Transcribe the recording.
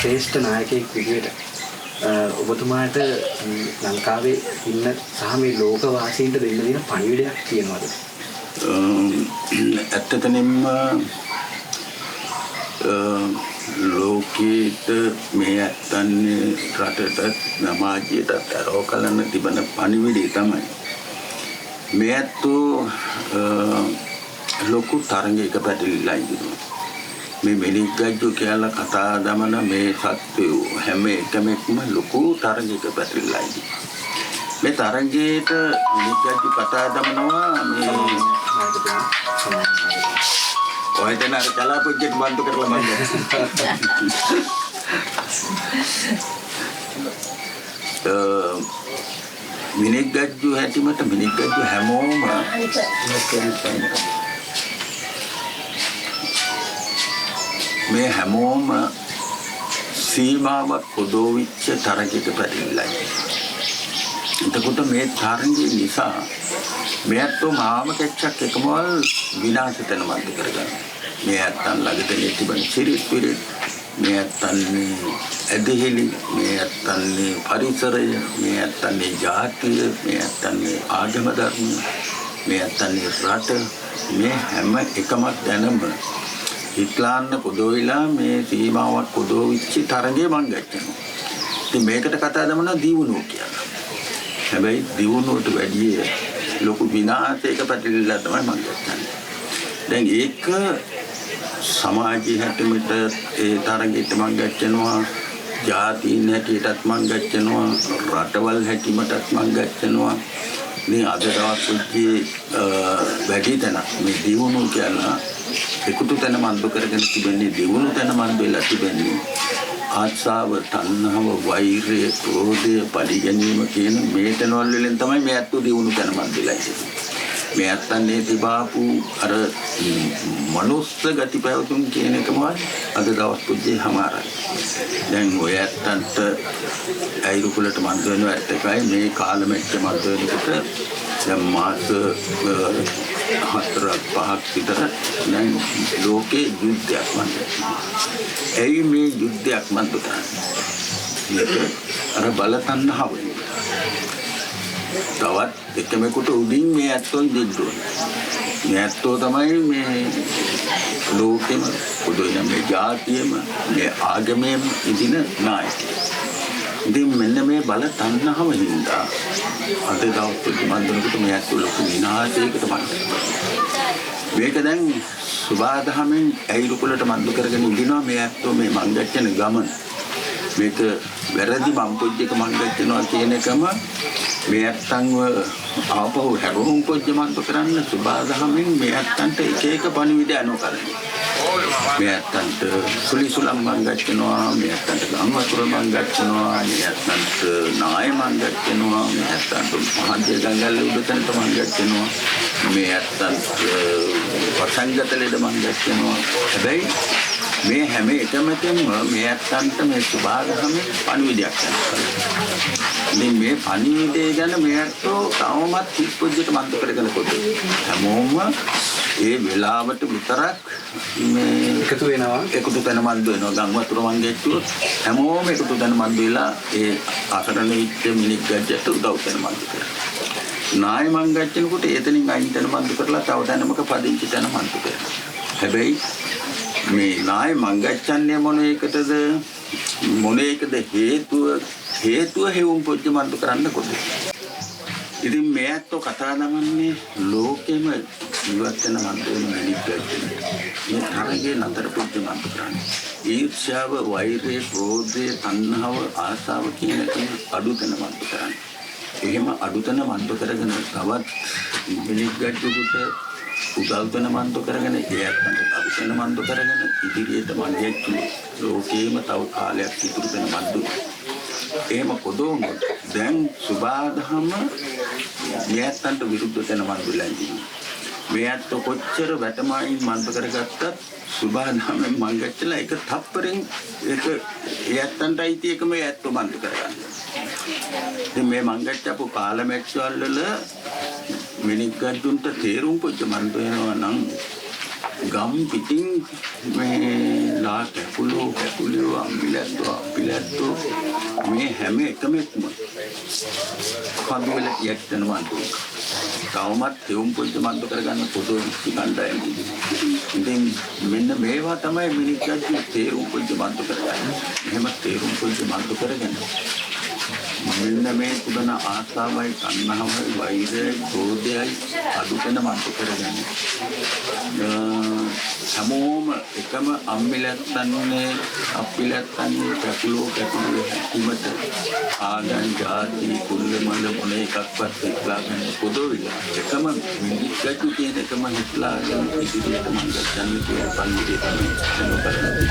ශ්‍රේෂ්ඨ නායකයෙක් විදියට ඔබතුමාට ලංකාවේ ඉන්න සහ මේ ලෝක වාසීන්ට දෙන්න තියෙන පණිවිඩයක් තියෙනවද? ඇත්තටම ලෝකෙට මේ ඇත්තන්නේ රටටත් සමාජයටත් අරව කරන්න තිබෙන පණිවිඩය තමයි මේ ඇත්තෝ ලොකු තරඟයක පැටලිලා ඉන්නවා. මේ මිනික් ගජ්ජු කියලා කතා දමන මේ සත්වයෝ හැම එකමෙක්ම ලොකු තරඟයක පැටලිලා ඉන්නවා. මේ තරඟයට මිනික් ගජ්ජු කතා දමනවා මේ ඔය දෙන අර කලාපොජ්ජෙට බන්දු කරලා මං මිනික් ගජ්ජු හැටිමට මිනික් ගජ්ජු හැමෝම මේ හැමෝම සීමාවක් කොදෝවිච්ච තරඟයක පැටලිලා. එතකොට මේ තරඟය නිසා මේ ඇත්තෝ මාම කැච්චක් එකමවල් විනාශ තැන මැද කරගන්න. මේ ඇත්තන් ළඟට තිබෙන සිරිත් පිරිත්, මේ ඇත්තන්නේ ඇදහිලි, මේ ඇත්තන්නේ පරිසරය, මේ ඇත්තන්නේ ජාතිය, මේ ඇත්තන්නේ ආගම ධර්ම, මේ ඇත්තන්නේ රට, මේ හැම එකමක් දැනම හිටලාන්න කොදෝවිලා මේ සීමාවක් කොදෝවිච්ච තරඟේ මං ගැච්චෙනවා. ඉතින් මේකට කතා දමනවා දියුණුව කියලා. හැබැයි දියුණුවට වැඩිය ලොකු විනාශයක පැටලිලා තමයි මං ගැච්චන්නේ. දැන් ඒක සමාජයේ හැටියට ඒ තරඟෙට මං ගැච්චෙනවා, ජාතීන් හැටියටත් මං ගැච්චෙනවා, රටවල් හැටියටත් මං ගැච්චෙනවා. ඉතින් අද දවස් පුංචි වැඩි තැනක් මේ දියුණුව කියලා එකතු තැන මන්දු කරගෙන තිබෙන්නේ, දියුණු තැන මන්දු වෙලා තිබෙන්නේ ආශාව, තණ්හාව, වෛරය, ක්‍රෝධය, පරිගැනීම කියන මේ තැන්වල වලින් තමයි මේ ඇත්තෝ දියුණු තැන මන්දු වෙලා ඉන්නේ. මේ ඇත්තන්නේ තිබාපු අර මනුස්ස ගති පැවතුම් කියන එකම අද දවස් පුජ්ජේ හමාරයි. දැන් ඔය ඇත්තන්ට ඇයිරු කුලට මන්ද වෙනවා ඇත්ත එකයි මේ කාලමෙච්ච මන්ද වෙනකොට දැන් මාස 4 5ක් විතර දැන් ලෝකේ යුද්ධයක් මන්ද. ඇයි මේ යුද්ධයක් මන්ද කරන්නේ? මේක අර බල තණ්හාව. තවත් එකමෙකුට උඩින් මේ ඇත්තෝ ඉඳින්න ඕනේ. මේ ඇත්තෝ තමයි මේ ලෝකෙම පොදුවේ මේ ජාතියෙම මේ ආගමෙම ඉඳින නායකයෝ. ඉතින් මෙන්න මේ බල තණ්හාව හින්දා අද දවස් මන්දනකොට මේ ඇත්තෝ ලොකු විනාශයකට මත් වෙනවා. මේක දැන් සුභාදහමෙන් ඇයිරු කුලට මන්දු කරගෙන ඉඳිනවා මේ ඇත්තෝ මේ මංගච්චන ගමන. මේක වැරදි මම්පොජ්ජක මංගච්චනවා කියන එකම මේ ඇත්තන්ව ආපහු හැරවුම් පොජ්ජ මන්තු කරන්න සුභාදහමෙන් මේ ඇත්තන්ට එක එක පණිවිඩ අනු කරනවා. මේ ඇත්තන්ට සුලිසුලම් මංගච්චනවා, මේ ඇත්තන්ට ගම් වතුර මංගච්චනවා, මේ ඇත්තන්ට නාය මංගච්චනවා, මේ ඇත්තන්ට මහද්‍ය ගංගල්ල උඩතනට මංගච්චනවා, මේ ඇත්තන්ට වසංගත ලෙඩ මංගච්චනවා. හැබැයි මේ හැම එකමකම මේ ඇත්තන්ට මේ සුභාදහමෙන් පණිවිඩයක් යනවා. ඉතින් මේ පණිවිඩය ගැන මේ ඇත්තෝ තවමත් හිත් පොජ්ජට මන්ත කරගෙන කොට හැමෝම ඒ වෙලාවට විතරක් මේ එකතු වෙනවා, එකතු තැන මන්ද වෙනවා. ගම් වතුර මං ගැච්චුවොත් හැමෝම එකතු තැන මන්ද වෙලා ඒ අසරණ වෙච්ච මිනික් ගජ්ජට උදව් තැන මන්ද කරනවා. නාය මං ගැච්චෙනකොට එතනින් අයින් තැන මන්ද කරලා තව තැනමක පදිංචි තැන මන්ද කරනවා. හැබැයි මේ නාය මං ගැච්චන්නේ මොන එකටද, මොන එකද හේතුව හේවුම් පොජ්ජ මන්ද කරන්න කොට. ඉතින් මේ ඇත්තෝ කතා දමන්නේ ලෝකෙම ඉවත් වෙන මන්ද වෙන මිනික් ගැච්චෙන. මේ තරගේ නතර පොජ්ජ මන්ද කරන්නේ. ඊර්ෂ්‍යාව, වෛරය, ක්‍රෝධය, තණ්හාව, ආසාව කියන එක අඩු තැන මන්ද කරන්නේ. එහෙම අඩු තැන මන්ද කරගෙන තවත් මිනික් ගැච්චුකට උදව් තැන මන්ද කරගෙන ඒ ඇත්තන්ට අඩු තැන මන්ද කරගෙන ඉදිරියට මං ගැච්චු ලෝකේම තව කාලයක් ඉතුරු තැන මන්ද. එහෙම කොදෝමොත් දැන් සුභාදහම මේ ඇත්තන්ට විරුද්ධ තැන මන්ද වෙලා ඉන්නේ. මේ ඇත්ත කොච්චර වැටමායින් මන්ද කරගත්තත් සුභාදහමෙන් මං ගැච්චලා එක තප්පරෙන් ඒක ඒ ඇත්තන්ට අයිති එක මේ ඇත්ත මන්ද කරගන්න. ඉතින් මේ මං ගැච්චපු කාලමැක්ස්වල් වල මිනික් ගජ්ජුන්ට තේරුම් පොච්ච මන්ද වෙනවා නම් ගම් පිටින් මේ ලා කැකුලෝ කැකුලියෝ අම්බිලැත්තෝ අප්පිලැත්තෝ මේ හැම එකම එක්ම කඳු වෙල යැත්තන මන්තු. තවමත් තෙවුම් පොජ්ජ මන්තු කරගන්න පොදු විච්චි කණ්ඩායම්. ඉතින් මෙන්න මේවා තමයි මිනිස්සුන්ගේ තේරුම් පොජ්ජ මන්තු කරගන්නේ. එහෙම තේරුම් පොජ්ජ මන්තු කරගෙන මෙන්න මේ තිබෙන ආසාවයි තණ්හාවයි වෛරයයි ක්‍රෝධයයි අඩු වෙන මන්තු කරගෙන හැමෝම එකම අම්මිලැත්තන්නේ අප්පිලැත්තන්නේ කැකුලෝ කැකුලෝ හැකිමට ආගම් ජාති කුල්ල මල්ල මොන එකක්වත් හිතලාගෙන පොදොවිලා එකම මිනිස්සු කියන එකම හිතලාගෙන ඉදිරියට මං ගන්න කියන පණිවිඩය තමයි දැන් කරන්නේ.